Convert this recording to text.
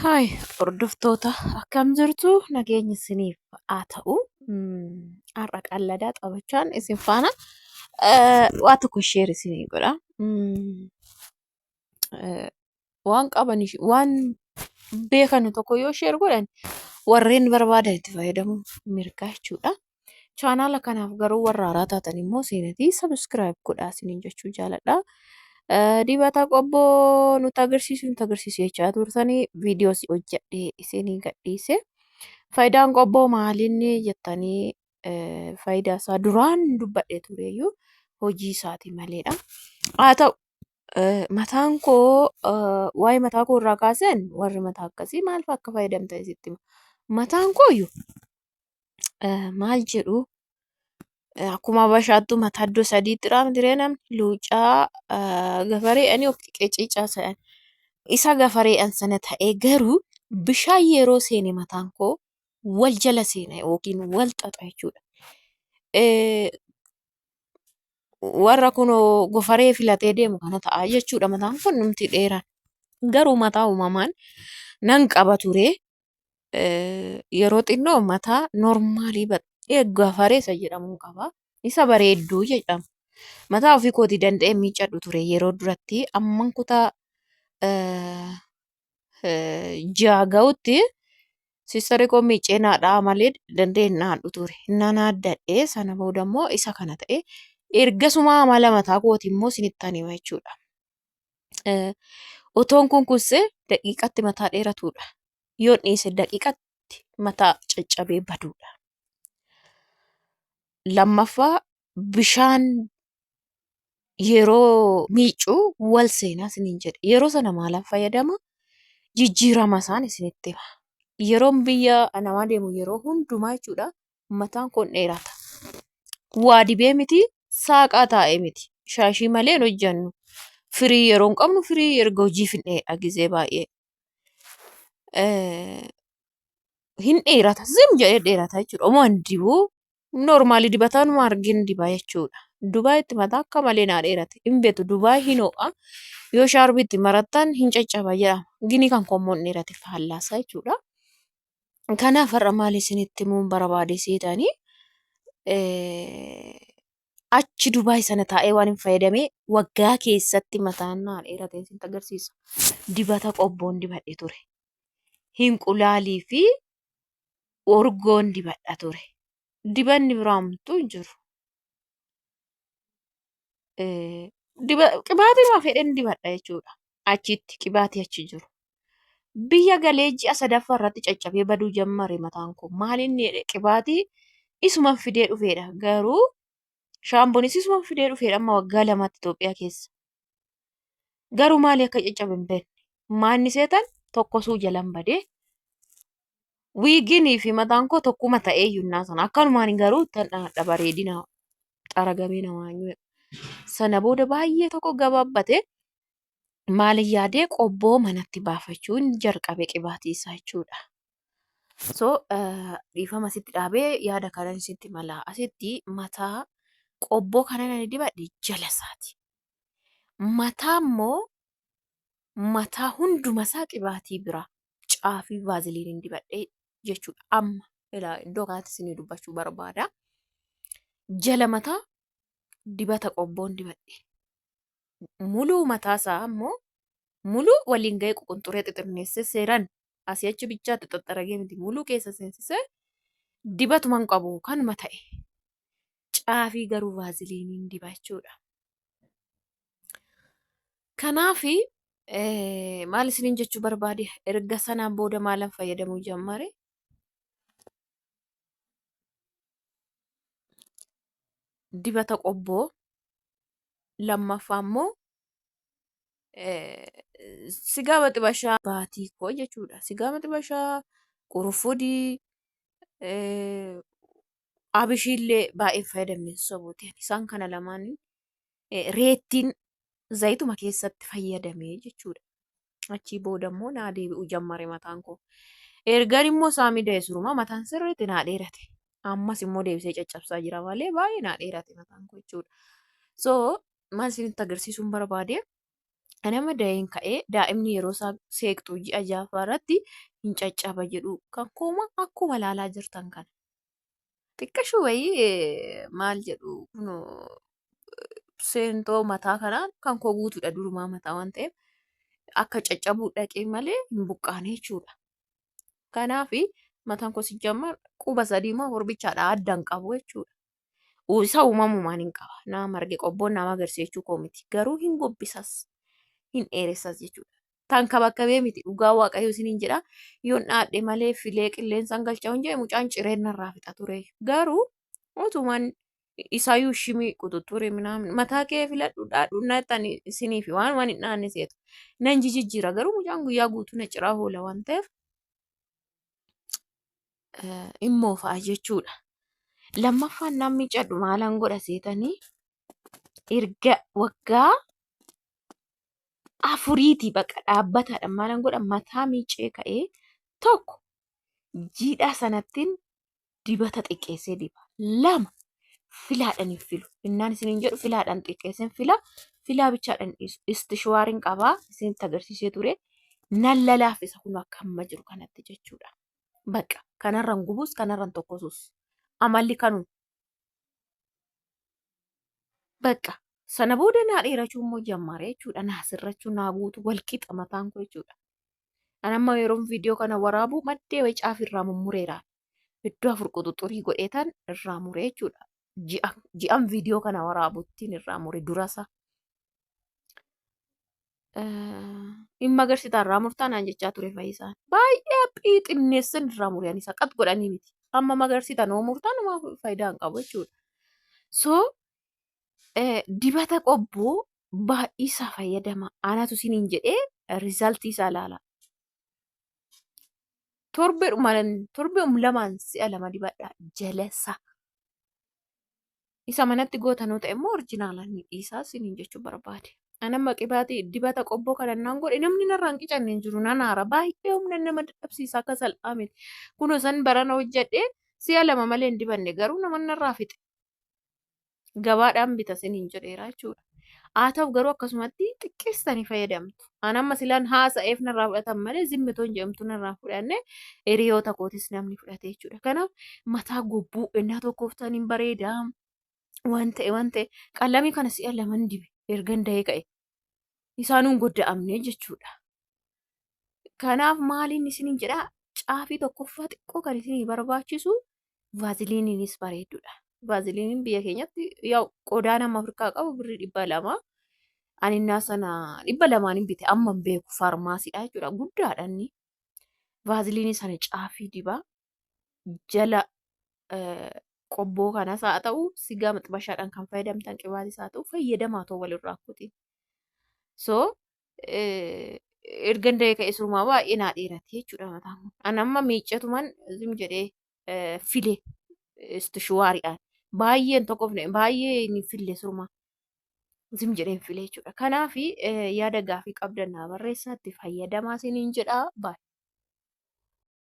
Haay hordoftoota akkam jirtu nageenyi isiniif haa ta'u. Har'a qalladaa taphachaan isin faana waa tokko sheer isinii godha. Waan qaban waan beekan tokko yoo sheer godhan warreen barbaadan itti fayyadamuun mirgaa jechuudha. Chaanaala kanaaf garuu warra haaraa taatan immoo seenatii sabiskiraayib godhaa isiniin jechuu jaaladha. Dibata qobboo nutti agarsiisu nutti agarsiisu jechaa turtanii viidiyoo si hojjedhee isinii gadhiise. Faayidaan qobboo maalinni jettanii faayidaa isaa duraan dubbadhee tureyyuu hojii isaati maleedha. Haa ta'u mataan koo waa'ee mataa koo irraa kaaseen warri mataa akkasii maal fa'aa akka fayyadamtan isitti hima. Mataan kooyyuu maal jedhu akkuma habashaattuu mataa iddoo sadiitti raamtiree namni luucaa gafaree ani qeciicaa se'an isa gafareedhaan sana ta'ee garuu bishaan yeroo seene mataan koo wal jala seena yookiin wal xaxa jechuudha. Warra kunoo gofaree filatee deemu kana ta'a jechuudha mataan kun numti dheeraan. Garuu mataa uumamaan nan qaba ture. Yeroo xinnoo mataa normaalii baay'ee gafaree isa jedhamuun qaba. Isa bareedduu jedhama. Mataa ofii kootii danda'ee miiccadhu ture yeroo duratti amman kutaa ja'a ga'utti siistari koo miiccee naa dha'a malee danda'ee hin haadhu ture. Nan haaddadhe sana booda immoo isa kana ta'e ergasuma amala mataa kootii immoo isinittan hima jechuudha. Otoon kunkunsee daqiiqatti mataa dheeratuudha. Yoon dhiise daqiiqatti mataa caccabee baduudha. Lammaffaa bishaan yeroo miiccu wal seenaa isiniin jedhe. Yeroo sana maalan fayyadama? Jijjiirama isaan isinitti hima. Yeroon biyya namaa deemu yeroo hundumaa jechuudha mataan koo hin dheerata. Waa dibee miti, saaqaa taa'ee miti. Shaashii malee hin hojjannu. Firii yeroo hin qabnu firii erga hojii fixneedha gizee baay'ee. Hin dheerata. Zim jedhee dheerata jechuudha. Homaa hin dibuu. Noormaali dibataanuma argin diba jechuudha. Dubaayitti mataa akka malee naa dheerate. Hin beektu Dubaay hin ho'a. Yoo shaarbii itti marattan hin caccaba jedhama. Gini kan koo immoo hin dheerate faallaasaa jechuudha. Kanaaf har'a maal isinitti himuun barbaade seetanii achi Dubaay sana taa'ee waan hin fayyadamee waggaa keessatti mataan naa dheerate isinitti agarsiisa. Dibata qobboon dibadhe ture. Hinqulaalii fi urgoon dibadha ture. Dibanni biraa homtuu hin jiru. Qibaatiima fedhen dibadha jechuudha. Achitti qibaatii achi jiru. Biyya galee ji'a sadaffaa irratti caccabee baduu jammare mataan koo. Maal inni jedhe qibaatii isuman fidee dhufeedha. Garuu shaamboonis isuman fidee dhufeedha amma waggaa lamatti Itoophiyaa keessa. Garuu maali akka caccabe hin beekne. Maanni seetan tokkosuu jalan badee. Wiiginii fi mataan koo tokkuma ta'ee yunnaa sana. Akkanumaan garuu ittan dhahadha bareedina xaragamee namaa hin Sana booda baay'ee tokko gabaabbate. Maalin yaadee qobboo manatti baafachuun jalqabe qibaatii isaa jechuudha. So dhiifama asitti dhaabee yaada kanan isitti mala. Asitti mataa qobboo kanan ani dibadhe jala isaati. Mataa immoo mataa hunduma isaa qibaatii biraa caafii vaaziliiniin dibadhe jechuudha. Amma ilaa iddoo kanatti isinii dubbachuu barbaada. Jala mataa dibata qobboon dibadhe. Muluu mataa isaa immoo muluu waliin ga'ee ququnxuree xixinneessee seeran asii achi bichaatti xaxxaragee miti muluu keessa seensisee dibatuma hin qabu kanuma ta'e. Caafii garuu vaaziliiniin diba jechuudha. Kanaaf maal isiniin jechuu barbaade erga sanaan booda maalan fayyadamuu jammare? Dibata qobboo lammaffaa immoo sigaa maxibashaa baatii koo jechuudha. Sigaa maxibashaa, qurufudii, abishiillee baay'ee fayyadamne hin sobuuti. Isaan kana lamaan reettiin zayituma keessatti fayyadamee jechuudha. Achii booda immoo naa deebi'uu jammare mataan koo. Ergan immoo saamii da'e surumaa mataan sirriitti naa dheerate. Ammas immoo deebisee caccabsaa jira malee baay'ee naa dheerate mataan koo jechuudha. So maal isinitti agarsiisuun barbaade? Anama da'een ka'ee daa'imni yeroo isaa seeqxu ji'a ja'affaa irratti hin caccaba jedhu kan kooma akkuma ilaalaa jirtan kana. Xiqqashuu wayii maal jedhu kunoo seentoo mataa kanaan kan koo guutuudha durumaa mataa waan ta'eef akka caccabuu dhaqee malee hin buqqaane jechuudha. Kanaaf mataan koo sijjammar quba sadii moo afur bichaadha adda hin qabu jechuudha. Isa uumamumaan hin qaba. Naa marge qobboon naa magarse jechuu koo miti. Garuu hin gobbisas hin dheeressas jechuudha. Tan kabakkabee miti dhugaa waaqayyo isiniin jedha. Yoon dhaadhe malee filee qilleensaan galcha hin jedhe mucaan cireen narraa fixa ture. Garuu otumaan isaayyuu shimii quxuxxure minaamin mataa kee filadhu dhaadhu nattan isiniif waan waan hin dhaanne seetu. Nan jijijjiira garuu mucaan guyyaa guutuu na ciraa oola waan ta'eef immoo fa'a jechuudha. Lammaffaan namni cadhu maalan godha seetanii erga waggaa afuriitii baqa dhaabbataadha maalan godha mataa miicee ka'ee tokko jiidhaa sanattiin dibata xiqqeessee diba. Lama filaadhaan hin filu. Innaan isiniin jedhu filaadhaan xiqqeesseen fila. Filaa bichaadhaan dhiisu. Istishuwaariin qabaa isinitti agarsiisee ture. Nan lalaafisa kun akka amma jiru kanatti jechuudha. Baqa kanarran gubus kanarran tokkosus. Amalli kanuma. Baqa sana booda naa dheerachuu immoo jammare jechuudha. Naa sirrachuu naa guutu wal qixa mataan koo jechuudha. An amma yeroon viidiyoo kana waraabu maddee wayii caafii irraa mummureera. Iddoo afur quxuxurii godheetan irraa mure jechuudha. Ji'a ji'an viidiyoo kana waraabuttiin irraa mure durasa. Hin magarsitaa irraa murtaa naan jechaa ture fayyisaan. Baay'ee haphii xinneessan irraa mure ani isa qat godhanii miti. Amma magarsitan hoo murtaa namaaf faayidaa hin qabu jechuudha. So dibata qobboo baay'isaa fayyadama. Anatu isiniin jedhee rizaltii isaa ilaala. Torbeedhuma lamaan si'a lama dibadha jalasa. Isa manatti gootanoo ta'e immoo orjinaala ni dhiisaa isiniin jechuu barbaade. An amma qibaatii dibata qobboo kana naan godhe namni narraa hin qicanne hin jiru nan aara baay'ee humna nama dadhabsiisa akka salphaa miti. Kunoo san barana hojjedhe si'a lama malee hin dibanne garuu nama narraa fixe. Gabaadhaan bita isiniin jedheera jechuudha. Haa ta'u garuu akkasumatti xiqqeessitanii fayyadamtu. An amma silaan haasa'eef narraa fudhatan malee zimmitoon jedhamtu narraa fudhanne hiriyoota kootis namni fudhate jechuudha. Kanaaf mataa gobbuu ennaa tokkooftan hin bareeda waan ta'e waan ta'e qallamii kana si'a laman dibe ergan da'ee ka'e isaanuu hin godda'amne jechuudha. Kanaaf maaliin isiniin jedhaa caafii tokkoffaa xiqqoo kan isinii barbaachisu vaaziliiniinis bareedduudha. Vaaziliiniin biyya keenyatti yaa qodaa nama Afrikaa qabu birrii 200. Ani innaa sana 200n hin bite amma hin beeku faarmaasiidha jechuudha. Guddaadha inni. Vaaziliinii sana caafii dibaa jala qobboo kanas haa ta'u sigaa maxibashaadhaan kan fayyadamtan qibaatis haa ta'u fayyadamaa ta'u walirraa kutiin. So ergan da'ee ka'e surumaa baay'ee naa dheerate jechuudha mataan kun. An amma miiccatuman zim jedhee file istishuwaariidhaan baay'ee hin tokkofne baay'ee hin fille surumaa zim jedhee hin file jechuudha. Kanaaf yaada gaafii qabdan naa barreessaa itti fayyadamaa isiniin jedhaa baay'ee.